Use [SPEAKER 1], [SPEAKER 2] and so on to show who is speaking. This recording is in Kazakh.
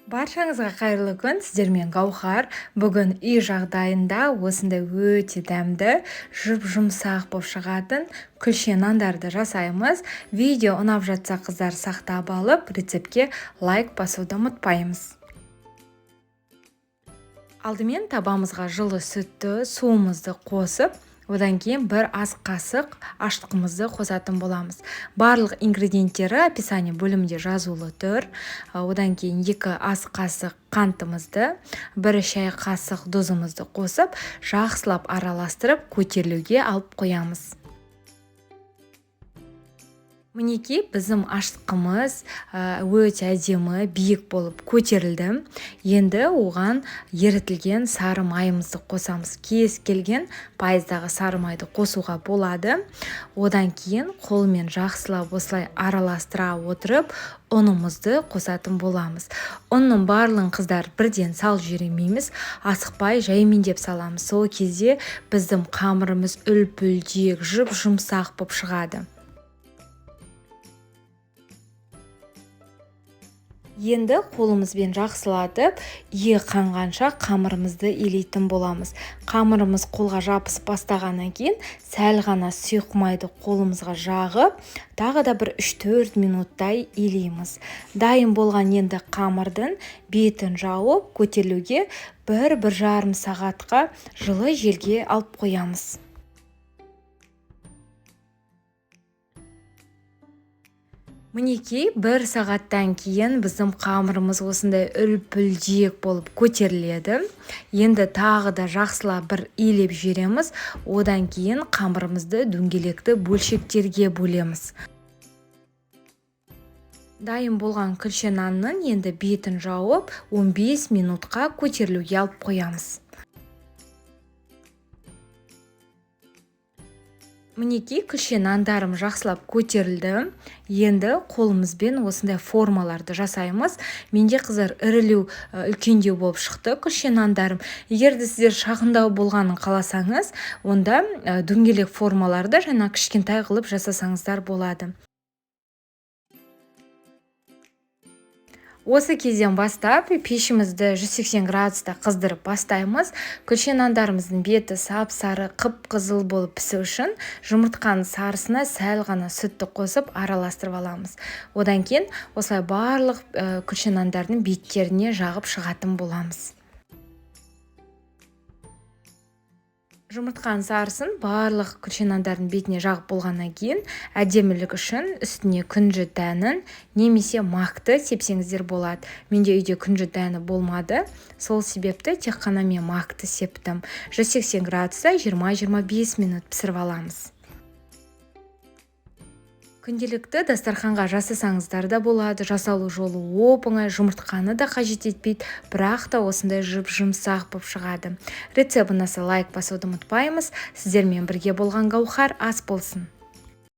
[SPEAKER 1] Баршаңызға қайырлы күн, сіздермен Гаухар. Бүгін үй жағдайында осындай өте дәмді, жұп-жұмсақ болып шығатын күлше нандарды жасаймыз. Видео ұнап жатса, қыздар, сақтап алып, рецептке лайк басуды ұмытпаймыз. Алдымен табамызға жылы сүтті, суымызды қосып, одан кейін бір ас қасық ашытқымызды қосатын боламыз. Барлық ингредиенттері описание бөлімінде жазулы тұр. Одан кейін 2 ас қасық қантымызды, 1 шай қасық тұзымызды қосып, жақсылап араластырып, көтерілуге алып қоямыз. Мінекей, біздің ашытқымыз өте әдемі, биік болып көтерілді. Енді оған ерітілген сары майымызды қосамыз. Кез келген пайыздағы сары майды қосуға болады. Одан кейін қолмен жақсылап осылай араластыра отырып, ұнымызды қосатын боламыз. Ұнның барлығын, қыздар, бірден салып жібермейміз, асықпай жаймендеп саламыз. Сол кезде біздің қамырымыз үлпілдек, жұп-жұмсақ болып шығады. Енді қолымызбен жақсылатып, иі қанғанша қамырымызды илейтін боламыз. Қамырымыз қолға жабысып бастағаннан кейін сәл ғана сұйық майды қолымызға жағып, тағы да бір 3-4 минуттай илейміз. Дайын болған енді қамырдың бетін жауып, көтерілуге 1-1,5 сағатқа жылы жерге алып қоямыз. Мінекей, 1 сағаттан кейін біздің қамырымыз осындай үлпілдек болып көтеріледі. Енді тағы да жақсылап бір илеп жібереміз. Одан кейін қамырымызды дөңгелекті бөлшектерге бөлеміз. Дайын болған күлше нанның енді бетін жауып, 15 минутқа көтерілуге алып қоямыз. Мінекей, күлше нандарым жақсылап көтерілді. Енді қолымызбен осындай формаларды жасаймыз. Менде, қыздар, ірілеу, үлкендеу болып шықты күлше нандарым. Егер де сіздер шағындау болғанын қаласаңыз, онда дөңгелек формаларды жаңа кішкентай қылып жасасаңыздар болады. Осы кезден бастап пешімізді 180 градуста қыздырып бастаймыз. Күлше нандарымыздың беті сап-сары, қып-қызыл болып пісу үшін жұмыртқаның сарысына сәл ғана сүтті қосып араластырып аламыз. Одан кейін осылай барлық күлше нандардың беттеріне жағып шығатын боламыз. Жұмыртқаның сарысын барлық күлше нандардың бетіне жағып болғаннан кейін әдемілік үшін үстіне күнжіт дәнін немесе макты сепсеңіздер болады. Менде үйде күнжіт дәні болмады, сол себепті тек қана мен макты септім. 180 градуста 20-25 минут пісіріп аламыз. Күнделікті дастарханға жасасаңыздар да болады. Жасалу жолы оп-оңай, жұмыртқаны да қажет етпейді, бірақ та осындай жұп-жұмсақ болып шығады. Рецепт ұнаса, лайк басуды ұмытпаймыз. Сіздермен бірге болған Гаухар, ас болсын.